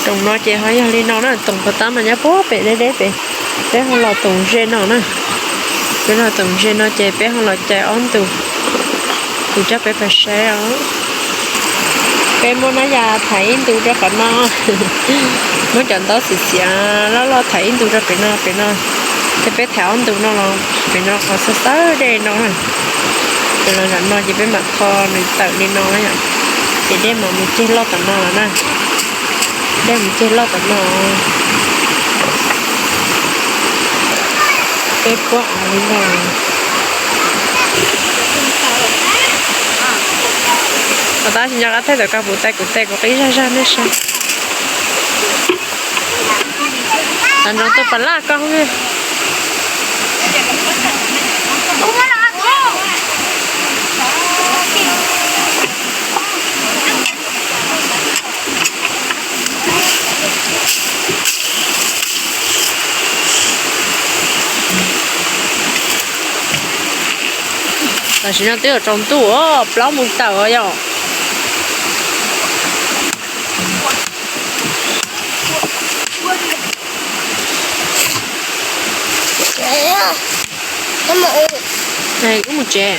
Toom no ces ho yog li no na, toom puas tab mas nyob puag pem deb deb pem, peb ho los toom ze no na. Peb los toom ze no ces peb ho los cais ob ntug, kuv coj peb pais saib os. Peb muab nab ya thaiv ib ntu rau qhov no, muab cov ntaub xiav xiav loj loj thaiv ib ntu rau pem no, pem no, ces peb thaiv ob ntu no los pem no qhov xawb xawb dej no na. Ces los zam no ces peb mam tho nws tawm li no na yom, ces dej mam mus ceg loj tom no lawm na. Dej mus ceg loj tom no. Peb puab av li no. Tom qab tsis nco qab thaij tawm koj puv tais kuv tais kuv qib zaj zaj nej saib. Nroo tuaj pas laj koj. Tam sim no twb yuav tsaus ntuj os, plaub moos tawm os yom. Wb mus tsev.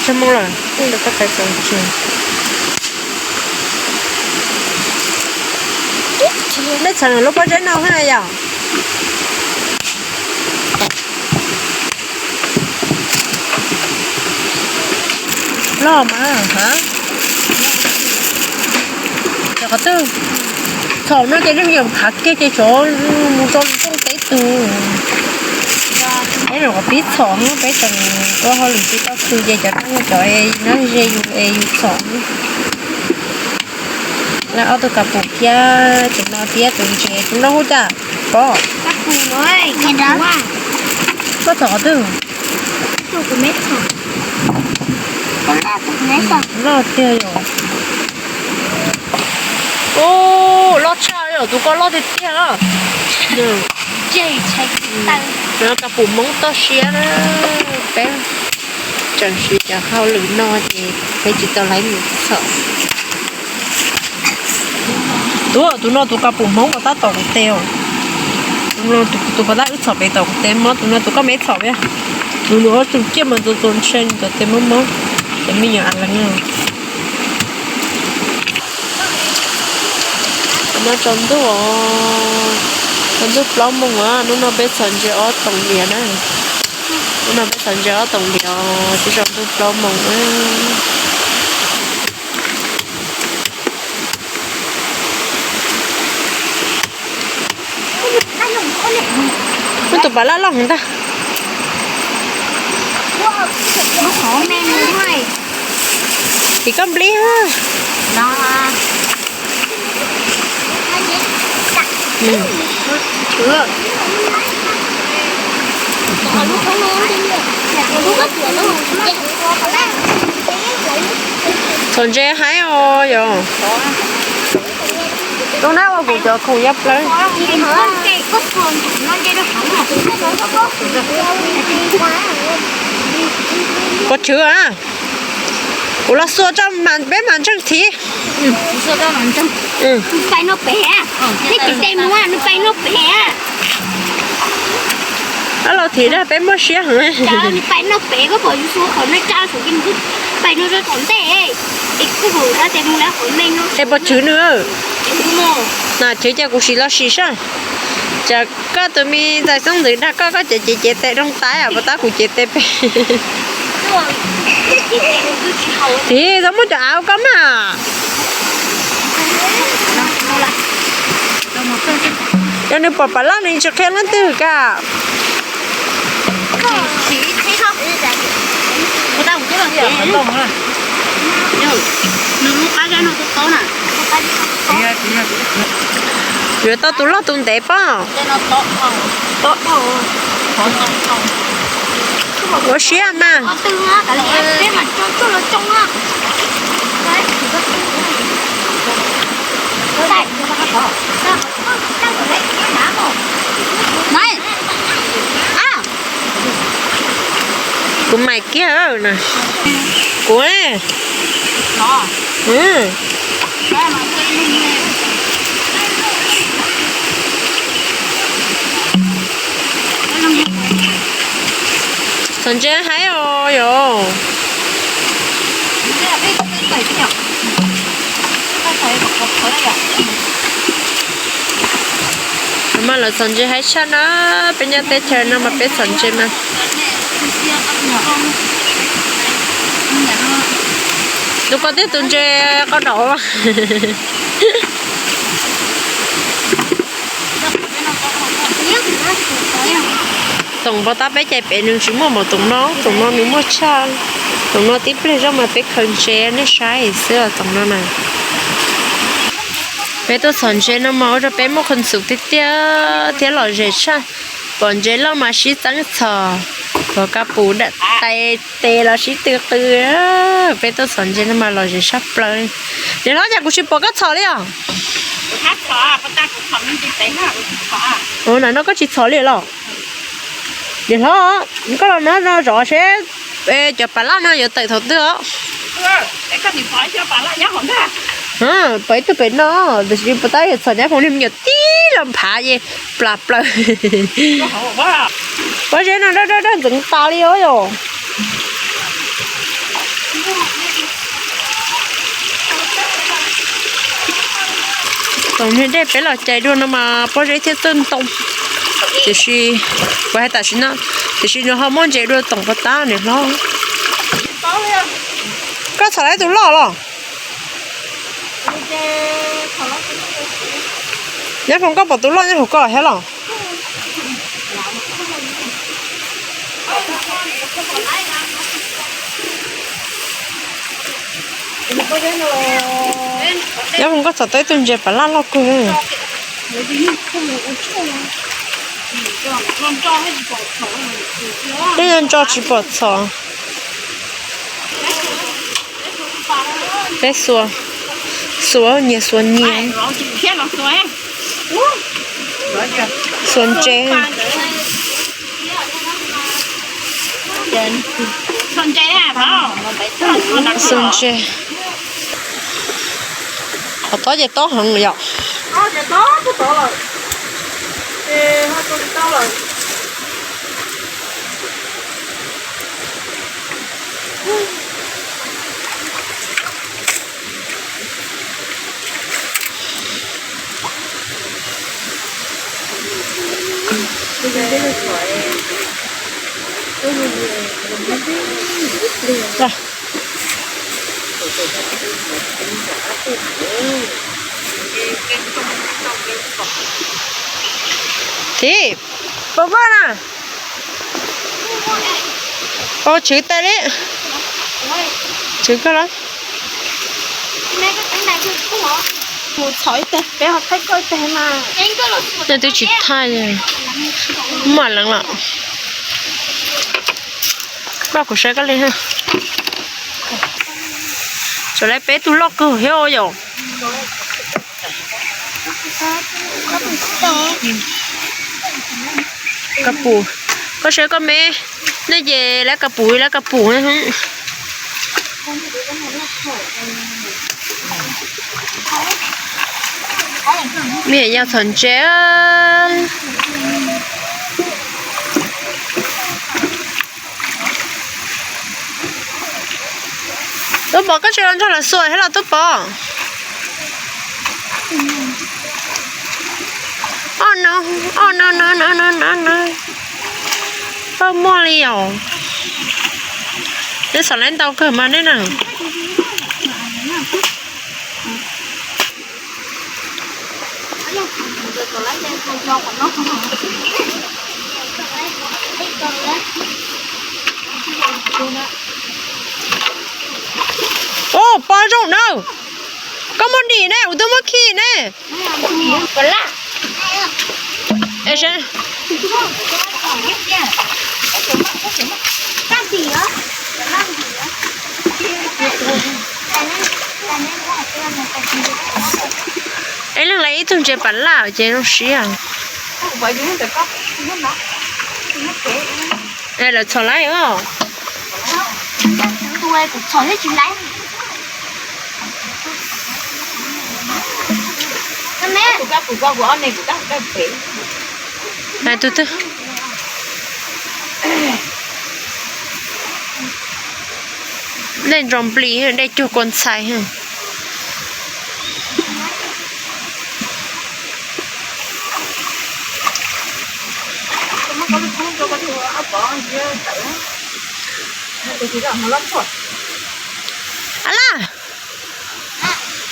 Txog moo lawm. Nej txhom lub pob zeb no thiab na yom? Loj mas, ha? Cov qhov twg? Txhom no ces nej mus yog khav kiag ces tsov mus rau rooj teb tug. Peb nyuam qhuav pib txhom, peb tseem ua hauj lwm tsis tau xwb ces cov no yog cov nyob ze yus es yus txhom. Lawv ob tug kav pum thiab tus no thiab tus ntses, tus no hu cas? Pov. Koj txhom qhov twg? Loj tiag yom. Ub, loj tshaj yom, tus koj loj tiag tiag. Kav pum Hmoob toj siab na. Peb tseem siv cov hauj lwm no ces peb tsis tau laiv mus txhom. Tus, tus no tus kav pum Hmoob pov tab tom kuv tes os. Tus no tus pov tab wb txhom pem tom kuv tes mob, tus no tus koj me txhom peb. Nws nws ob tug ciaj mas txaus txaus ntshe nws cov tes mob mob, cov me nyuam a leev. Hnub no tsaus ntuj, tsaus ntuj plaub moos, hnub no peb txhom ntses ob toom diav na. Hnub no peb txhom ntses ob toom diav, twb tsaus ntuj plaub moos. Muaj tus pas laj loj heev ntag. Tim koj nplib. Txhom ntses haib os yom. Tus nab ua kuv cov khoom ya plaws. Pov chwv a, kuv los xuas tso peb mam ntseeg thiv. Pais no pem, nej tsis tes mus, nws pais no pem. Ab, los thiv dag peb muaj siab heev. Nws pais no pem, koj pom yus xuas qhov no tsa saum ces nws pais no rau tom ntej. Es kuv dab tes mus lawv qhov me no. Es pov chwv nws, na chwv ces kuv sim los sim saib. Tsam koj tus me ntxhais xeeb ntxwv dag koj, koj cev cev cev tes rau taib, pov tab kuv cev tes pem. Thiv, txhob muab cov av koj mas. Yog nws pom pas laj nws tsis qhia leej twg ka. Yuav tau tus loj tus ntev pob. Ua siab mas. Kuv mais kiag na. Kuv txhom ntses haib os yom. Mas lawv txhom ntses haib tshaj na, peb nyob teb chaws no mas peb txhom ntses mas. Tus ko tiag tus ntses qau daum. Toom pov tab peb cais pem nws tsis muaj npaum toom no, toom no nws muaj tshaj. Toom no tib pliag zoj mas peb khaws ntses nej saib xwb toom no na. Peb tuaj txhom ntses no mas ua rau peb muaj khuv xim tiag tiag thiab lom zem tshaj. Pom ntses loj mas sib txeeb txhom, pom kab pum tais tes los sib tw qw. Peb tuaj txhom ntses no mas lom zem tshaj plaws li. Niam hlob, cas kuv tsis pom koj txhom li os? Ua ntawm no koj tsis txhom li los? Niam hlob, koj los no no zov seb cov pas laj no yuav tawm thaum twg os. Pom ib tug pem no, tiam sis pov tab yuav txhom nyab foom niag me nyuam tib los phav ces plas plaws. Pob zeb no dawb dawb dawb ntxeev tas li os yom. Thaum niag dej peb los cais dua no mas pob zeb thiaj txawj ntoo. Tiam sis, kuv hais tam sim no, tiam sis nws ho muaj ntses dua toom pov tab niam hlob. Koj txhom tau tus loj los? Nyab foom, koj pom tus loj nyob hauv koj thiab los? Nyab foom, koj txhom tau ib tug ntses pas laj loj kawg. Tej no ntso tsis pom txhom. Peb xuas, xuas nyias xuas nyias. Xuas ntses. Xuas ntses. Qhov tob ces tob heev yom. Thib, pab vaj na. Au, tshwv tas li. Tshwv koj lawm. Tej twb tsis thaij li. Mam leev lawm. Koj kuv saib koj li. Tsuas lawv peb tug loj kawg thiab yom. Kab pum, koj saib koj me, nej ces lawv kab pum, lawv kab pum. Me yog txhom ntses. Tub Pov, koj tsis los nrog lawv xuas thiab los Tub Pov? Oh no, oh no no no no no no. Paj muaj li os. Neb xav lawv ntau kawg mas neb na. Ua, pov zoo na. Koj muaj dim ne, kuv twb muaj khib ne. Ib leeg lawv ib tug ntses pas laj ces zoo siab. Es lawv txhom lawm os. Kuv txhom tsis laiv. Hais tus twg? Dej ntsos nplis, dej cuag kua ntxhais. A la,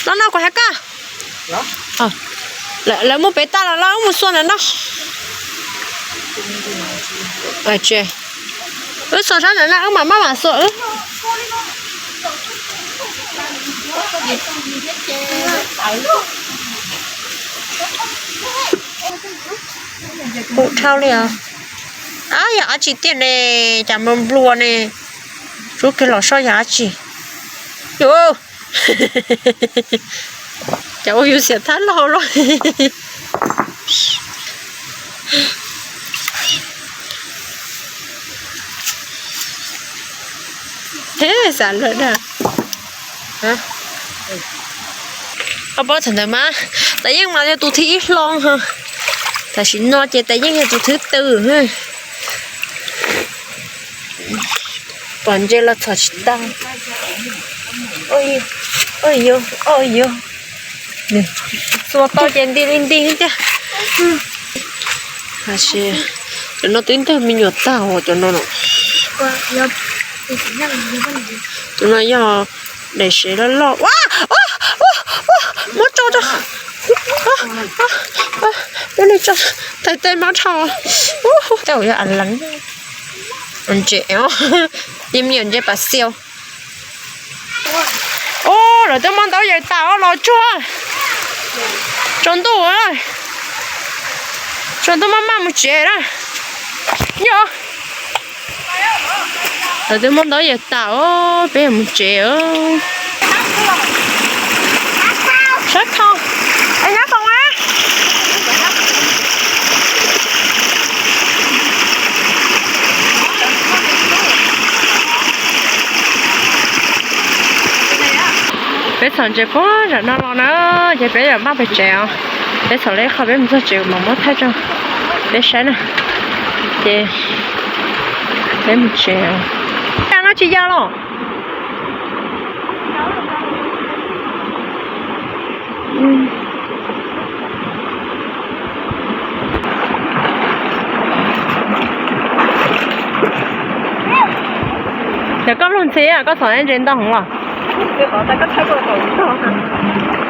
los no kuv hais koj. Lawv mus pem toj los los wb mus xuas ntawm no. Wb xuas sab ntawm no wb mam maj mam xuas wb. Ub dhau li os. Ab, yog dab tsi tiag ne, cas nplua nplua ne. Rub kiag los soj yog dab tsi. Cas ua yus xiam thab laug los. He, xav lawm na. Koj paub thaum ntawd mas Tais Yeej mas yog tus thib ib hlo ho. Tam sim no ces Tais Yeej yog tus thib twg. Pom ntses los txhom tsis tau. Oj yog, oj yog, txua tau ces nti li nti thiab. Cov no twb ntawg me nyuam tag os cov no. Cov no yog daim sev loj loj. Muab tso rau, tais tes mab dhau. Tej yog a leev ntses, ib me nyuam ntses pas xiau. Ub, lawv twb muab ntaub yaws tas los tsuag. Tsaus ntuj, tsaus ntuj maj maj mus tsev na. Yog, lawv twb muab ntaub yaws tas, peb mus tsev. Sab kho, nyob koom. Peb txhom ntses puag nram no los na, ces peb yuav npaj pem tsev os. Peb txhom li qho peb mus txog tsev mam muab thaij rau peb saib na. Ces peb mus tsev os. Cas no tsis yog los? Yog koj luag ntxhi, koj txhom ntses ntau heev los?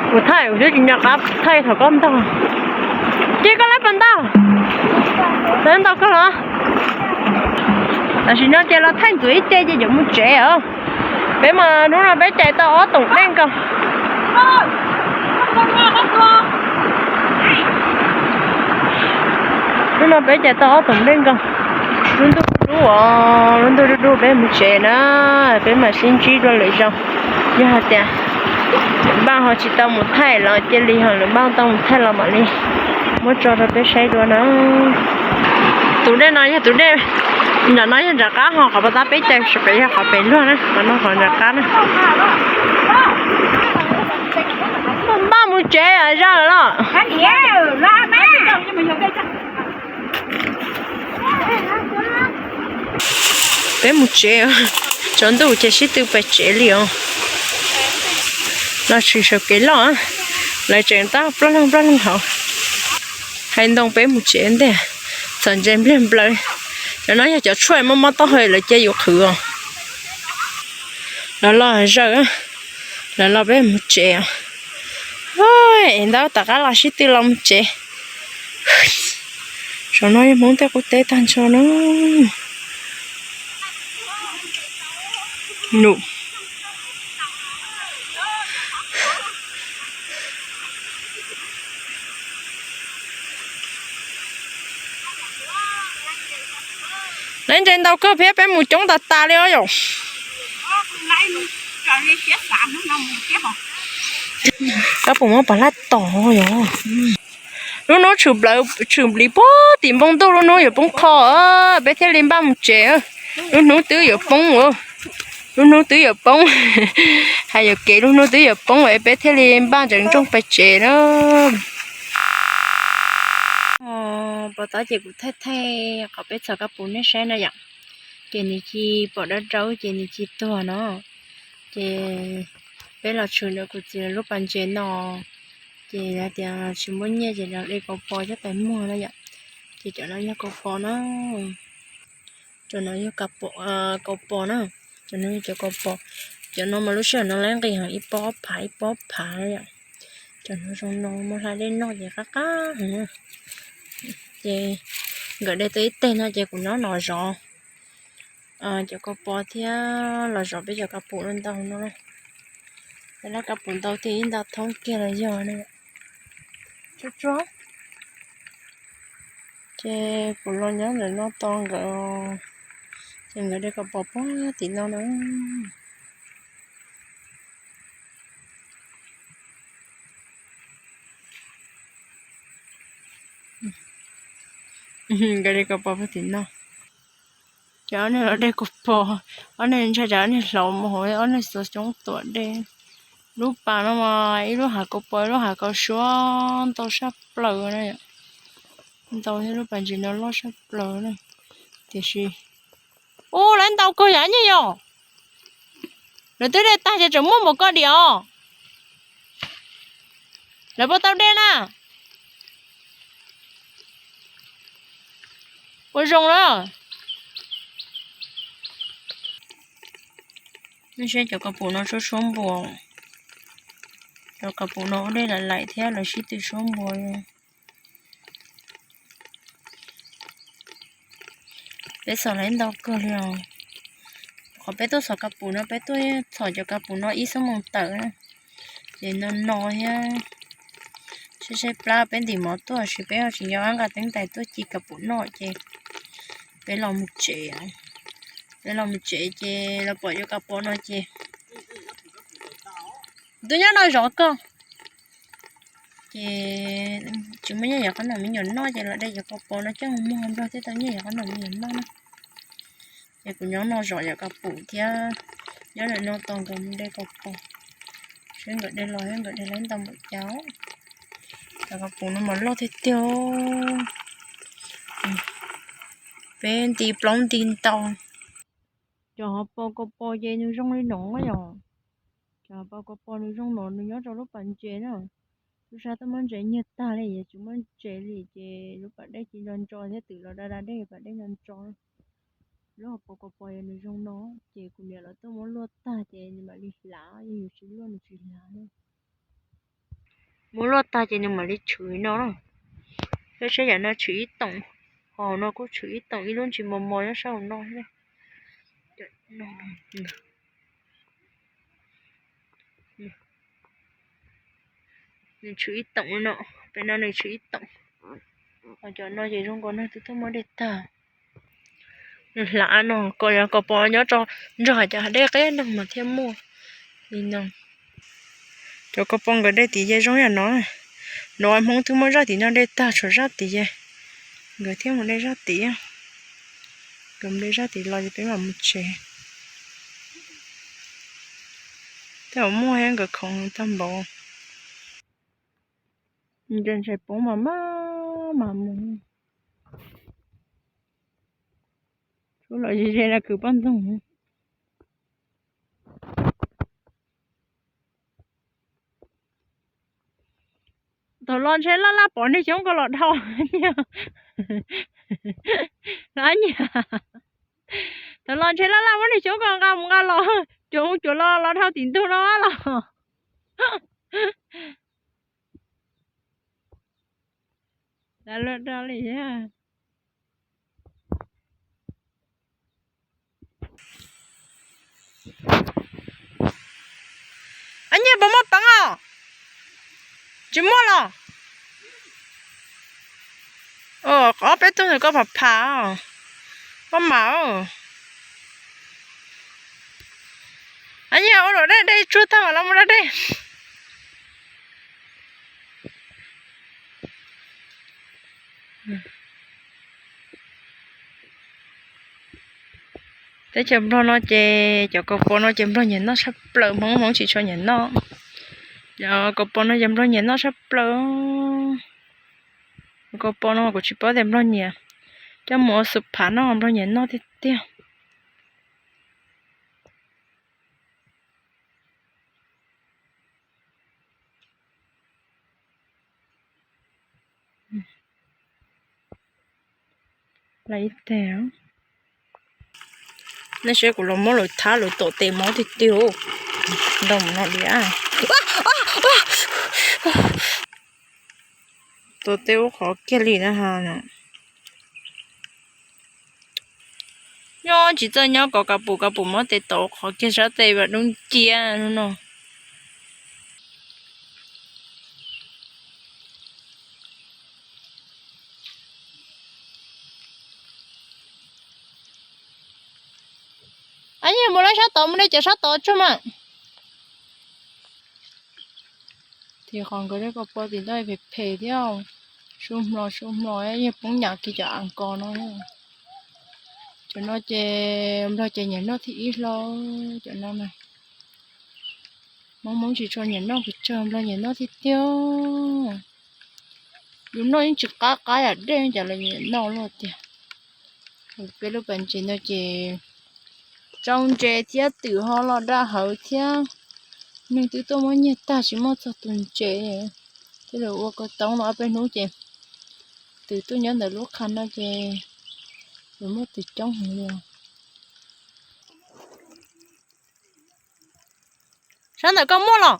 Kuv thaij kuv twb tsis nco qab thaij thaum koj ntog. Ces koj lab pas ntog, lab ntog koj los. Tam sim no ces los thaij ntxuav ib ce ces yuav mus tsev os. Peb mas hnub no peb cais tau ob toom dej nkaus. Hnub no peb cais tau ob toom dej nkaus. Lub ntuj dub dub os, lub ntuj dub dub peb mus tsev na. Peb mam sib ntsib dua lwm zaus. Yog hais tias npaj ho tsis tau mus thaij los cia li ho lwm npaj tau mus thaij los mam li muab tso rau peb saib dua na. Tus dej no yog tus dej, nram no yog nram qab ho qhov pas tab peb cais pem yog qhov pem luag na, qhov no qhov nram qab na. Npaj mus tsev zaj lawm los? Peb mus tsev, tsaus ntuj ces sib tw pem tsev li os. Los tshwm saum kev loj, lawv tseem tab ploj loog ploj loog hauv. Hais ntoo peb mus tsev ntej, txhom ntses npliag nplaws. Cov no yog cov tshuaj mob mob taub hau lawv cia yus qhwv os. Lawv los zawm, lawv los peb mus tsev os. Es ntawd tom qab los sib tw los mus tsev. Saum no yog Hmoob tej qub teb tag nrho na. Num. Lawv ntses ntau kawg thiab peb mus coob tas tas li os yom. Koj puas muab pov hlab tos yom? Lub hnub tshwm nplis puag tim npoo ntuj, lub hnub yuav poob qho, peb thiaj li npaj mus tsev. Lub hnub twb yuav poob os. Lub hnub twb yuav poob, hais yuam kev lub hnub twb yuav poob es peb thiaj li npaj ntsees ntsoog pais tsev na. Pov tod ces kuv thaij thaij qhov peb txhos kab pum nej saib na yom. Ces nws cia li pom dawb dawb ces nws cia li tuag no. Ces peb los tshwm ntawm kuv txiv lub pas ntses no, ces hais tias tsis muaj nyiaj ces los de kaus pos coj pais muag na yom. Ces cov no yog kaus pos na. Cov no yog kaus pos na. Cov no yog cov kaus pos. Cov no mas lub sij hawm no lawv nqis heev, ib pob phav ib pob phav na yom. Cov no zoo no muaj hlais dej noj ces qab qab heev na. Ces nkawd de tau ib teg no ces kuv nyob no zov cov kaus pos thiab los zov peb cov kab pum no ntau no. Peb lub kab pum ntau thiab ib nta thoob kiag los yog na. Tsuag tsuag. Ces kuv los nyob ntawm no tos nkawd, ces nkawd de kaus pos puag tim no na. Nkawd de kaus pos puag tim no. Ces ob niag los de kaus pos, ob niag ntshai tsam ob niag hlauv mus hauv, ob niag xuas xyoob tuam de. Lub pas no mas ib lub hav kaus pos ib lub hav kaus suab ntau saj plaws na. Ntau thiab lub pas ntses no loj saj plaws na. Tiam sis, ub, lawv ntau kawg yam nyiaj yom. Lawv twb de tag ces tseem muaj npaum ko diam os. Lawv puas tau de na? Ua zoo lawm. Nej saib cov kab pum no suab suab npua. Cov kab pum no ua dej laim laim thiab lawv sib tw suab npua. Peb txhos lawv ntau kawg li os. Qhov peb tuaj txhos kab pum no peb tuaj txhos cov kab pum no ib xuab moos tawm na. Ces no no thiab. Saib saib plab peb ntim mov tuaj sis peb ho tsis nco qab nqa teeb tais tuaj ci kab pum noj ces peb los mus tsev. Peb los mus tsev ces los pom cov kab pum no ces twb nyob no zov koj. Ces tsis muaj nyiaj yuav qab noj me nyuam noj ces los de cov kab pum no coj mus muag nplog thiaj tau nyiaj yuav qab noj me nyuam noj na. Ces kuv nyob no zov cov kab pum thiab, nyob ntawm no tos nkawd mus de kab pum. Saib nkawd de los thiab nkawd de lawv ntau npaum cas. Cov kab pum no mas loj tiag tiag. Peb nti plaub nti ntau. Cov hauv paus kab pum ces nws zoo li no yom. Cov hauv paus kab pum nws zoo no nws nyob rau lub pas ntses na. Lub sab tuaj muab ntses nyiag tag li, tsis muaj ntses li ces lub pas dej ci ntso ntso thiab twb los da da dej pas dej ntso ntso. Lub hauv paus kab pum yog nws zoo no, ces kuv niam lawv tuaj muab luaj tag ces nws mam li hlav, yog yus tsis luaj nws tsis hlav na. Muab luaj tag ces nws mam li tshwm no na. Peb saib yam no tshwm ib toom, hauv no kuj tshwm ib toom, ib lub ntsis mos mos nyob sab hauv no. Nws tshwm ib toom no, pem no nws tshwm ib toom. Ho cov no ces zoo nkaus neeg twb tuaj muab dej tag. Nws hlav no, kom yog kab pum nyob tso nrog cov hav dej qab neeg mas thiaj muaj li no. Cov kab pum nkawd dej tim ces zoo yam no. Nuav Hmoob twb muab zaj tim no dej tag, tshuav zaj tim ces nkawd thiaj mus de zaj tim. Nkawd mus de zaj tim los ces peb mam mus tsev. Tej zaum muaj thiab, nkawd khoom tag npaum. Ntshai ntshai poob mas maj mam mus. Tshuav los ze ze no kwv poj ntxoog. Thaum los ntshe laj laj pom niag xyoob ko los dhau. Los nyiam. Thaum los ntshe laj laj muab niag xyoob ko nqa mus nqa los, cuam mus cuam los los dhau tim ntug no los. Lawv luag dhau li thiab. Ab, nyiaj puas muaj peev os? Tsis muaj los? Ob peb tug ntawm ko phav phav os. Koj mam. Ab, nyiaj ua luam dej, dej tsuag tag mam los mus da dej. Teb chaws Nplog no ces cov kaus pos no ces Nplog nyiam noj tshaj plaws, Hmoob Hmoob tsis tshua nyiam noj. Cov kaus pos no ces Nplog nyiam noj tshaj plaws. Kaus pos no kuv tsis paub tias Nplog nyiam coj mus ua soup phav noj, Nplog nyiam noj tiag tiag. Nej saib kuv los muab lawv thab lawv tom tes mob tiag tiag. Ntau no li. Tom tes ua qhov kiag li na ha. Nyob tsis txawj nyob kom kab pum kab pum muab tes tom qhov kiag sab tes vas dub nciab no. Ab, yog mus lawv sab tod, mus de cov sab tod tsuag mas. Tiam qhov nkawd lub kaus pos tim ntawd phem phem thiab, su hmo su hmo yog poob nyam kiag cov as kos no. Cov no ces Nplog ces nyiam noj thib ib hlo, cov no na. Hmoob Hmoob tsis tshua nyiam noj pes tsawg, Nplog nyiam noj tiag tiag. Yus noj yeej tsis qab qab yam dej cas lawv nyiam noj luaj tiag. Peb lub pas ntses no ces tsau ntses thiab twm ho los daj hawv thiab. Neeg twb tuaj muab nyiag tag tsis muaj txog tus ntses. Thiab lawv ua ko taub no ob peb hnub ces twm tuaj nyob ntawm lub qhov no ces lawv muaj twm coob heev li. Sab ntawm koj muaj los?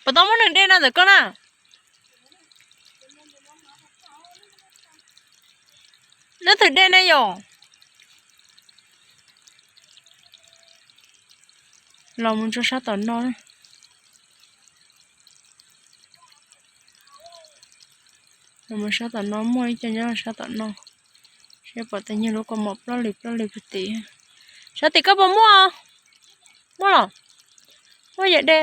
Puas tau muaj neeg de no ntawm koj na? Neb twb de ne yom? Los mus tso sab tom no. Los mus sab tom no, muaj ib co nyob sab tom no. Seb pom tes nyuag lub kaus mom ploj li ploj li puag tim. Sab tim koj puas muaj? Muaj los? Muaj yam de.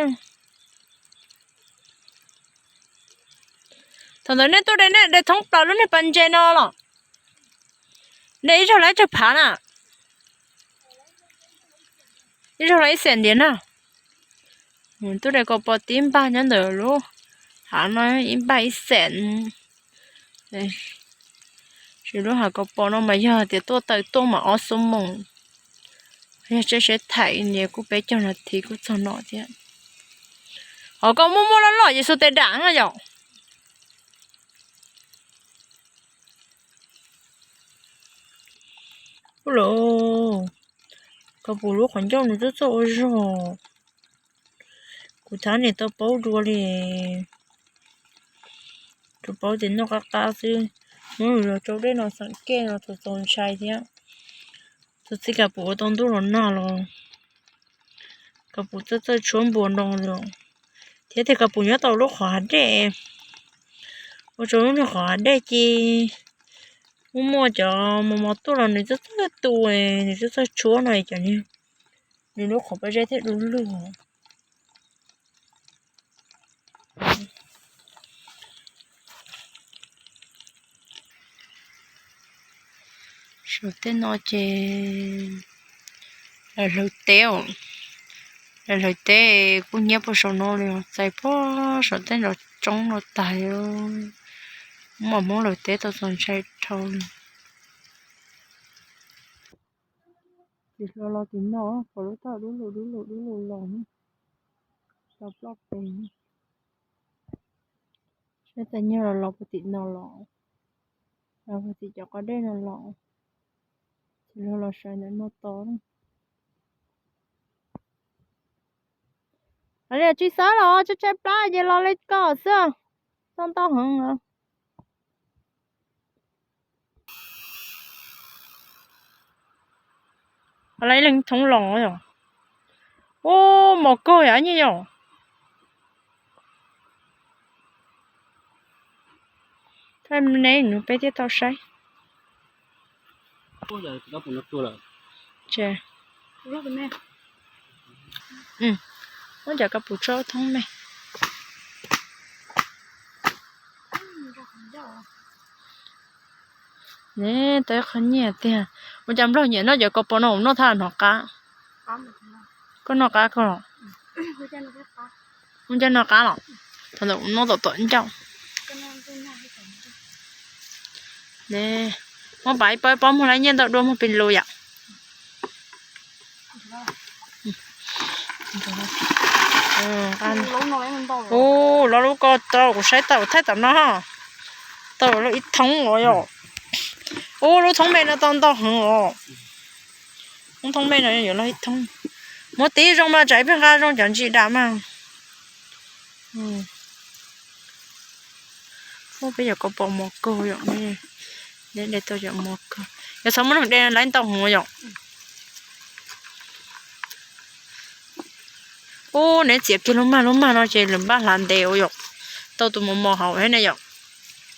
Thaum ntawd nej tuaj de, nej de thoob plaws lub niag pas ntses no los? De ib zaug los ib tsawg phav na? Ib zaug los ib xees ntiav na. Tuaj de kaus pos tib npag nyob ntawm lub hav no ib npag ib xees. Tab sis lub hav kaus pos no mas yog tias tuaj taws tuaj mas ob xuab moos, yog tsheb thaim ntiav kuj peb caug nas this kuj txog no thiab. Ho koj muaj muaj loj loj Yexus tes dam no yom? Ua los, kaus pum lub qhov ncauj nws txawj txawj ua zog. Kuv thab niam tau paub dua li, tsuas paub tias noj qab qab xwb. Hnub nws los tsau dej no xeem kej no txaus txaus ntshai thiab. Txog txij kaus pum ua tau ntuj los nag los, kaus pum txawj txawj tshuab npua no li. Thiab tias kaus pum nyob tau lub qhov hav dej, ua rau lub niag qhov hav dej ces muaj muaj cov mos mos tuaj los nws txawj txawj tu, nws txawj txawj tshuab no cov, nws lub qhov pob zeb thiaj du lug. Saum tej no ces lawv hlawv teb os, lawv hlawv teb kuj nyiab puag saum no li, txais puag saum tej nrov tsoob no tag. Muaj Hmoob hlawv teb tau txaus ntshai dhau li. Tsis hluas los tim no, puas lub toj dub lug dub lug dub lug los tau ploj pes. Saib tais nyuag los los puag tim no los, los puag tim cov qos dej no los, tsis hluas los sawv ntawm no tos. Li tsis xav los tsis tshaib plab ces los li ko xwb, txog ntau heev. Lawv ib leeg thoob los yom. Ub, mos kawg yom, nyiaj yom. Thaij ne nws peb thiaj tau saib. Muab cov kab pum tso thoob me. Ne, tau ib qho nyiaj tiag. Ua cas nplog nyiam noj cov kaus pom no, noj thaj hnov qab. Koj noj qab koj los? Ua cas noj qab los? Thaum ntawd noj tom tom ncauj. Ne, muab pam ib pob ib pob muag laib nyiaj ntau dua muag pes lus yom. Ub, lo lub ko tau kuv saib tau thaij tom no. Tau lub ib thoob os yom. Ub, lub thoob me no tau ntau heev os. Lub thoob me no yuav los ib thoob. Muab tib zoo mas tsam ib pliag nqa zoo cov ntsis dam mas. Ub, peb cov kaus pom mos kawg yom. Neb de tau cov mos kawg. Yog txhob muab neeg de laib ntau heev yom. Ub, neb txiav kiag lub mag lub mag no ces lawv npaj hlav ntev ua yom. Tau tus mos mos hauv thiab ne yom.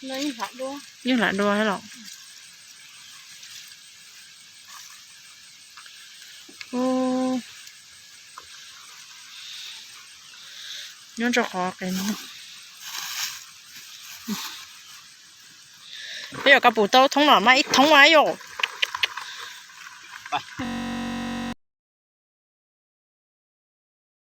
Yeej hlav dua thiab los. Ub, nyob rau qhov qis no. Peb yuav kab pum tau thoob los mas ib thoob mas yom.